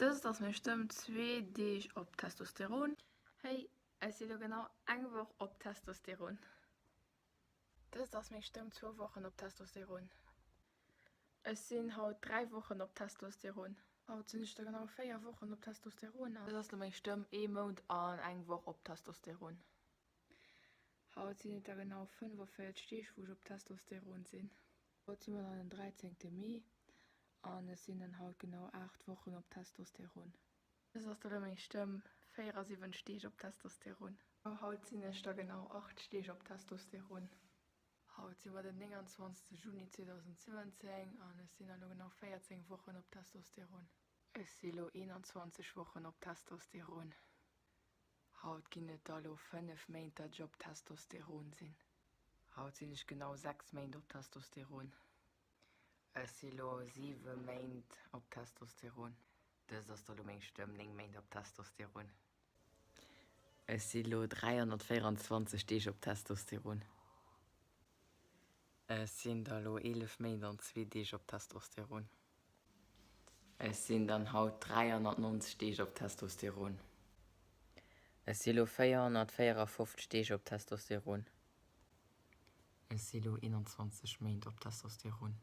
Dëst ass meng Stëmm zwee Deeg op Testosteron. Hey, ech si lo genau eng Woch op Testosteron. Dëst ass meng Stëmm zwou Wochen op Testosteron. Ech sinn haut 3 Wochen op Testosteron. Haut sinn ech da genau 4 Wochen op Testosteron. Dëst ass lo meng Stëmm ee Mount an eng Woch op Testosteron. Haut sinn et da genau 45 Deeg wou ech op Testosteron sinn. Haut si mer dann den 13 Mee an ech sinn dann haut genau 8 Wochen op Testosteron. Dëst ass da lo meng Stëmm 74 Deeg op Testosteron. Haut sinn ech da genau 8 Deeg op Testosteron. Haut si mer den 29 Juni 2017 an ech sinn da lo genau 14 Wochen op Testosteron. Ech si lo 21 Wochen op Testosteron. Haut ginn et da lo 5 Méint dat ech op Testosteron sinn. Haut sinn ech genau 6 Méint op Testosteron. Ech si lo 7 Méint op Testosteron. Dëst ass da lo meng Stëmm 9 Méint op Testosteron. Ech si lo 324 Deeg op Testosteron. Ech sinn da lo 11 Méint an zwee Deeg op Testosteron. Ech sinn dann haut 390 Deeg op Testosteron. Ech si lo 454 Deeg op Testosteron. Ech si lo 21 Méint op Testosteron.